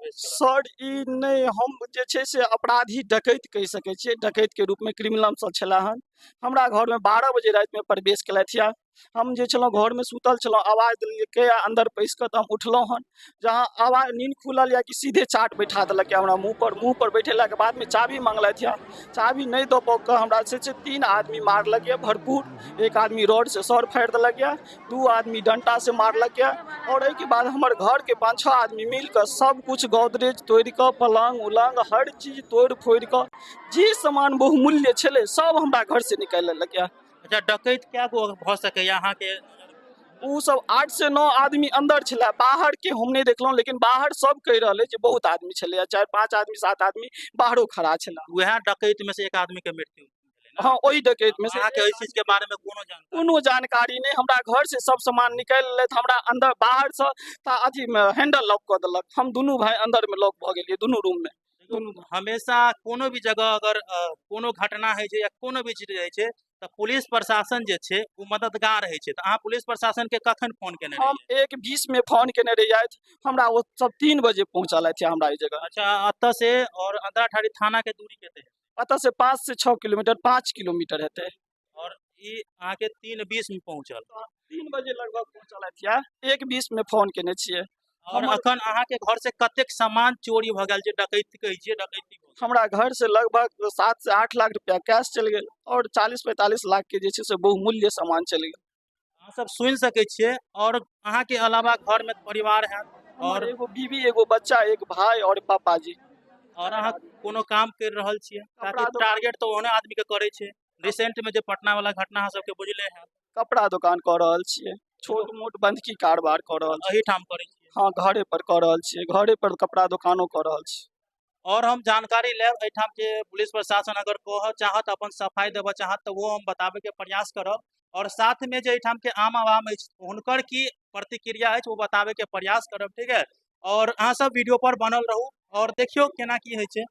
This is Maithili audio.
प्रवेश केलक? सर, ई नहि, हम जे छै से अपराधी डकैत कहि सकै छियै। डकैतके रूपमे क्रिमिनल सब छलाह हन। हमरा घरमे 12 बजे रातिमे प्रवेश केलथि यऽ। हम जे छलहुँ घरमे सुतल छलहुँ, आवाज देलकै अन्दर पैसि कऽ, तऽ हम उठलहुँ हन। जहाँ आवाज नींद खुलल यऽ कि सीधे चाट बैठा देलक यऽ हमरा मुँह पर। मुँह पर बैठेलाके बादमे चाभी मङ्गलथि यऽ। चाभी नहि दऽ पाबि कऽ हमरा जे छै 3 आदमी मारलक यऽ भरपूर। एक आदमी रॉडसँ सर फाड़ि देलक यऽ, 2 आदमी डण्टासँ मारलक यऽ, आओर एहिके बाद हमर घरके 5-6 आदमी मिल कऽ सब किछु गोदरेज तोड़ि कऽ, पलङ्ग उलङ्ग हर चीज तोड़ि फोड़ि कऽ जे सामान बहुमूल्य छलै सब हमरा घरसँ निकालि लेलक यऽ। अच्छा, डकैत कए गो भऽ सकैए अहाँके? ओ सब 8 से 9 आदमी अंदर छलै, बाहर के हम नहि देखलहुँ, लेकिन बाहर सब कहि रहल अछि जे बहुत आदमी छलै, 4-5 आदमी 7 आदमी बाहरो खड़ा छलै। वएह डकैत में से एक आदमी के मृत्यु भेलै ने? हाँ, ओहि डकैत में से। अहाँके एहि चीज के बारे में कोनो जानकारी? कोनो जानकारी नहि। हमरा घर से सब सामान निकालि लेलथि, हमरा अंदर बाहर से तऽ अथी मे हैंडल लॉक कऽ देलक। हम दुनू भाई अंदर में लॉक भऽ गेलियै, दुनू रूम में। हमेशा कोनो भी जगह अगर कोनो घटना होइ छै या कोनो भी चीज होइ छै तऽ पुलिस प्रशासन जे छै ओ मददगार होइ छै। तऽ अहाँ पुलिस प्रशासन के कखन फोन केने हम रहियै? 1:20 में फोन केने रहियै, हमरा ओ सब 3 बजे पहुँचलथि हमरा एहि जगह। अच्छा, एतऽ से और अंधराठाढ़ी थाना के दूरी कते है? एतऽ से 5 से 6 किलोमीटर, 5 किलोमीटर हेतै। और ई अहाँके 3:20 में पहुँचल? 3 बजे लगभग पहुँचलथि, 1:20 में फोन केने छियै। और अखन अहाँके घर से कतेक सामान चोरी भऽ गेल जे डकैत कहै छियै डकैती? हमरा घर से लगभग 7 से 8 लाख रुपया कैश चलि गेल और 40-45 लाख के जे छै से बहुमूल्य सामान चलि गेल। अहाँ सब सुनि सकै छियै। और अहाँके अलावा घर में परिवार है? और एगो बीवी, एगो बच्चा, एक भाई और पापा जी। और अहाँ कोनो काम कर रहल छियै? टारगेट तऽ ओहने आदमी के करै छै। रिसेंट में जे पटना वाला घटना अहाँ सबके बुझले है। कपड़ा दुकान कऽ रहल छियै, छोट मोट बंधकी कारोबार कऽ रहल छियै। एहिठाम करै छियै? हाँ, घरे पर कऽ रहल छियै, घरे पर कपड़ा दुकानो कऽ रहल छी। और हम जानकारी लेब एहिठाम के पुलिस प्रशासन अगर कहऽ चाहत, अपन सफाई देबऽ चाहत तऽ वो हम बताबे के प्रयास करब, और साथ में जे एहिठाम के आम आवाम अछि हुनकर की प्रतिक्रिया अछि वो बताबे के प्रयास करब। ठीक है, और अहाँ सब वीडियो पर बनल रहू और देखियौ केना की होइ छै।